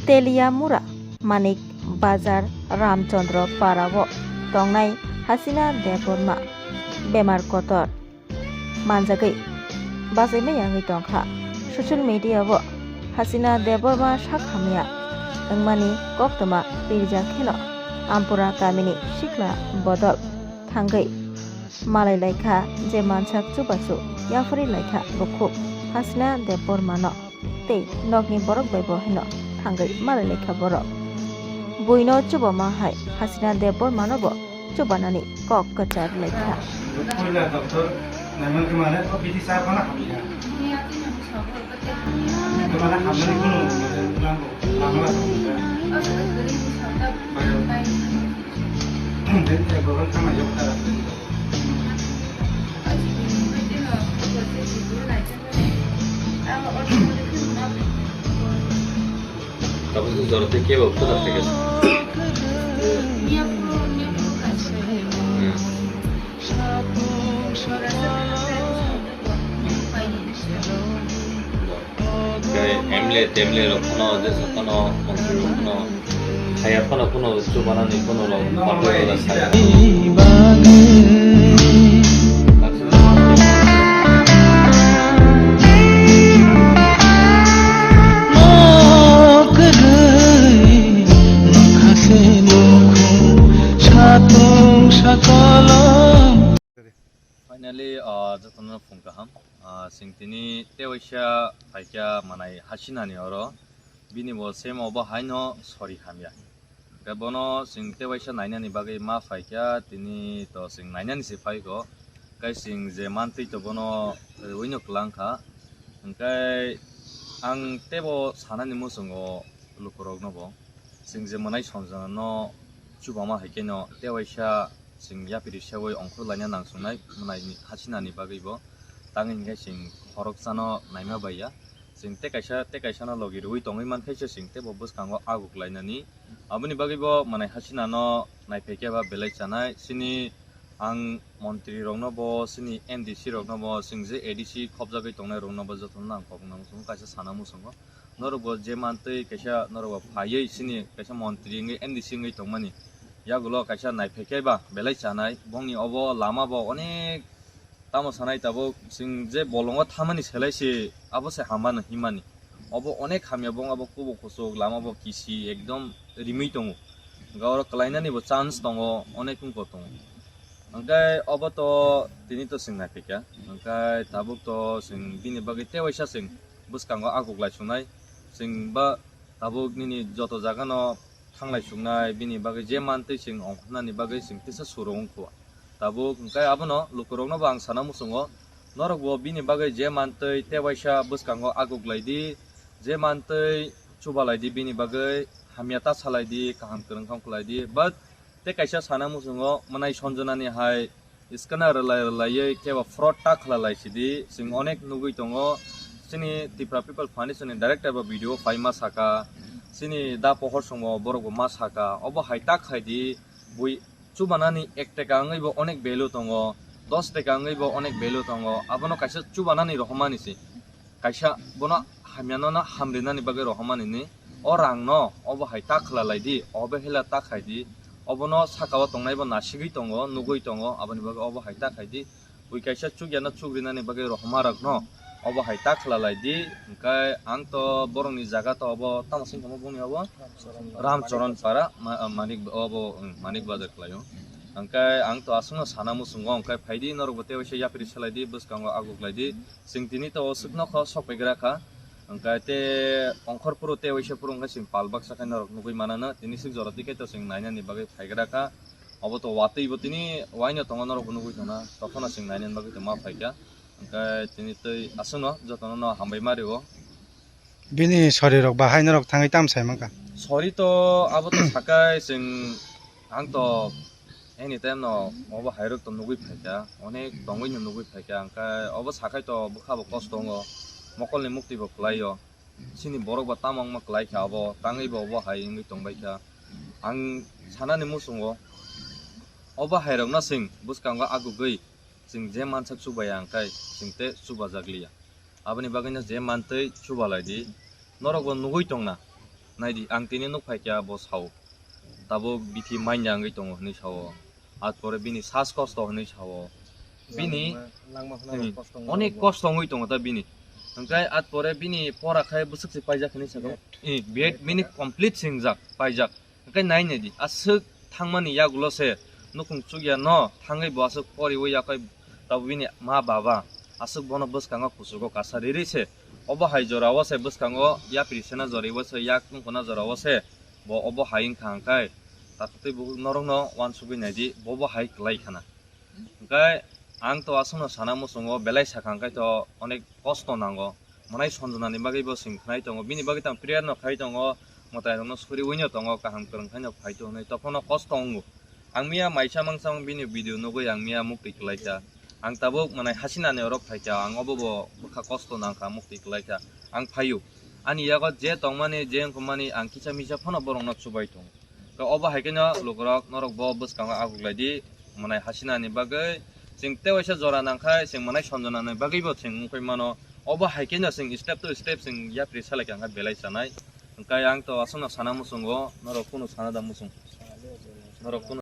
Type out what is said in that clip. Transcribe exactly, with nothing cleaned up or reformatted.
Teliamura, Manik Bazar, Ramchandra Para o tongnai Hasina Debbarma bemar kotor manjagwi bachaimaya wngwi tongkha. Social media o Hasina Debbarma sak hamya wngmani koktwma pirjak kheno Ampura kamini sikla bodol thangwi malai laikha, je mansak chubachu yapharwi laikha bukhuk Hasina Debbarmano. Tei nokni borok bai bo hino thangwi malai laikha borok. Buino chubama hai Hasina Debbarmano bo chubanani kok kwchar laikha. Puila doctor naiman khe mane o bidi sa phano hamya. Khe mane hamnani kuno mane nango, lama la tongkha. Tei borok thangna yok ta. Tapos jora tei kebo kwtal tei kebo. Tei M L A, T M L A rok phano, jesa phano, montri rok phano, haya phano, phano chubanani phano rok, patoi rok saya. Finally, ah, jotono phung kaham. Ah, chwng tini tewaisa phaikha manai Hasinani oro. Bini bo same obo haino sori hamya. Hwnkhe bono chwng tewaisa nainani bagwi ma phaikha, tini to chwng nainani se phaikho. Hwnkhe chwng je mantwi to bono rwino kwlangkha. Hwnkhe ang teibo sanani muchungo lukurokno bo. Chwng je mwnai sonjana no chubama hai khe no tewaisa chwng yapri sewoi ongkhor laina nang sungnai mwnai ni Hasinani bagwi bo. Tang hinkhe chwng khoroksa no naima bai ya. Chwng tei kaisa, tei kaisa no logi rwui tongwi man khe se chwng teibo bwskango aguk lainani. Aboni bagwi bo mwnai Hasina no naiphai khe ba belai chanai. Chini ang montri rokno bo, chini M D C rokno bo, chwng je A D C khopjagwi tongnai rokno bo jotono ang kok nang sungo kaisa sana muchungo. Norok bo je mantwi kaisa norok bo phaiwi chini kaisa montri wngwi M D C wngwi tongmani yagulo kaisa naiphaikhe ba belai chanai. Bongni obo lama bo onek tamo sanai tabuk chwng je bolongo thamani selai se abo se hamano himani. Obo onek hamya bong abo kubuk kuchuk lama bo kisi ekdom rimwi tongo. Hwnkhe oro kwlainani bo chance tongo, onek wngkor tongo. Hwnkhe obo to tini to chwng naiphaikha. Hwnkhe tabuk to chwng bini bagwi tewaisa chwng bwskango aguk lai sungnai. Chwng ba tabuk nini joto jagano thanglai sungnai, bini bagwi je mantwi chwng ongkhornani bagwi chwng tisa suro wngkhu. Tabuk hwnkhe abono lukurokno bo ang sana muchungo, norok bo bini bagwi je mantwi tewaisa bwskango aguk lai di, je mantwi chuba lai di, bini bagwi hamya ta salai di, kaham kwrwng kha wngkhlai di, but tei kaisa sana muchungo mwnai Sonjonani hai Scanner rwlai rwlaiwi kebo fraud ta khwlalai sidi, chwng onek nugwi tongo. Chini Tipra People Foundation ni director bo video phai ma saka, chini da pohor songbo borok bo ma saka, obo hai ta khai di, bui chubanani ek taka wngwi bo onek value tongo, dos taka wngwi bo onek value tongo, abono kaisa chubanani rohormani se. Kaisa bono hamyano no hamrinani bagwi rohormani ni o rang no obo hai ta khwlalai di, obo hela ta khai di, obono saka o tongnai bo nasigwi tongo, nugwi tongo, aboni bagwi obo hai ta khai di, bui kaisa chukya no chukrinani bagwi rohorma rok no obo hai ta khwlalai di. Hwnkhe ang to borok ni jaga to obo tamo sing tongmo bongni obo Ramcharan Para, ma-, Manik, obo, um, Manik Bazar khlaio. Hwnkhe ang to aswkno sana muchungo, hwnkhe phaidi norok bo tei waisa yapri salai di, bwskango aguk lai di. Chwng tini to o swkno kho sok paigra kha. Hwnkhe te ongkhor phuru te waisa phuru hwnkhe chwng pal baksa khe norok nugwi manano. Tini swk jora twi khe to chwng nainani bagwi phaigra kha. Obo to watwi bo tini waino tongo norok bo nugwi tongna. Tokhono chwng nainani bagwi tongma phaikha. Hwnkhe tini twi aswkno jotono no hambai ma rio. Bini sori rok bahai norok thangwi tam sai mankha? Sori to abo to sakai chwng ang to Anytime no obo hairok to nugwi phaikha, onek tongwi no nugwi phaikha, hwnkhe obo sakhai to bwkha bo kosto wngo, mokolni muktwi bo kwlaio, chini borok bo tamo wngma kwlaikha, obo tangwi bo obo hai wngwi tongbaikha. Ang sanani muchungo obo hairokno chwng bwskango agugwi chwng je mansak chubaya hwnkhe chwng tei chubajakliya. Aboni bagwino je mantwi chubalai di, norok bo nugwi tongna. Naidi, ang tini nuk phaikha bo sao. Tabuk bithi manya wngwi tongo hwnwi sao. At pore bini sas kosto hwnwi sao. Bini, langma, langma phano hmm, kosto wngwi onek tongo. Kosto wngwi tongo ta bini. Hwnkhe at pore bini pora khai bwswk se paijak hwnwi saka. Eh, B Ed bini complete singjak, paijak. Hwnkhe nai naidi, aswk thangmani yagulo se nukhung chukya no thangwi bo aswk poriwi yakhai tabuk bini ma baba aswk bono bwskango kuchugo kasa riri se. Obo hai jorao se bwskango yapri sena joriwo se, yak tungkona jorao se bo obo hai wngkha hwnkhe takhuk twi bukhuk norokno uansugwi naidi, bobo hai kwlai khana. Hwnkhe ang to aswkno sana muchungo, belai sakha hwnkhe to onek kosto nango. Mwnai Sanjana ni bagwi bo chwng khnai tongo, bini bagwi tamo prayer no khai tongo, mwtai rokno suriwi no tongo, kaham kwrwng khai no phai tongo hwnwi, tokhono kosto wngo. Ang miya maisa mangsa bini video nugwi ang miya muktwi kwlaikha. Ang tabuk mwnai Hasina ni oro phaikha, ang obo bo bwkha kosto nangkha, muktwi kwlaikha. Ang phaio. Ani yago je tongmani, je wngkukmani ang kisa misa phano borokno chubai tongo. Khe obo hai kheno lukurok norok bo bwskango aguklai di, mwnai Hasina ni bagwi. Chwng tei waisa jora nangkhai, chwng mwnai Sanjana ni bagwi bo chwng wngkhui mano. Obo hai kheno chwng step to step chwng yapri salai kha, hwnkhe belai chanai. Hwnkhe ang to aswkno sana muchungo, norok kunu sana da muchung. Norok kunu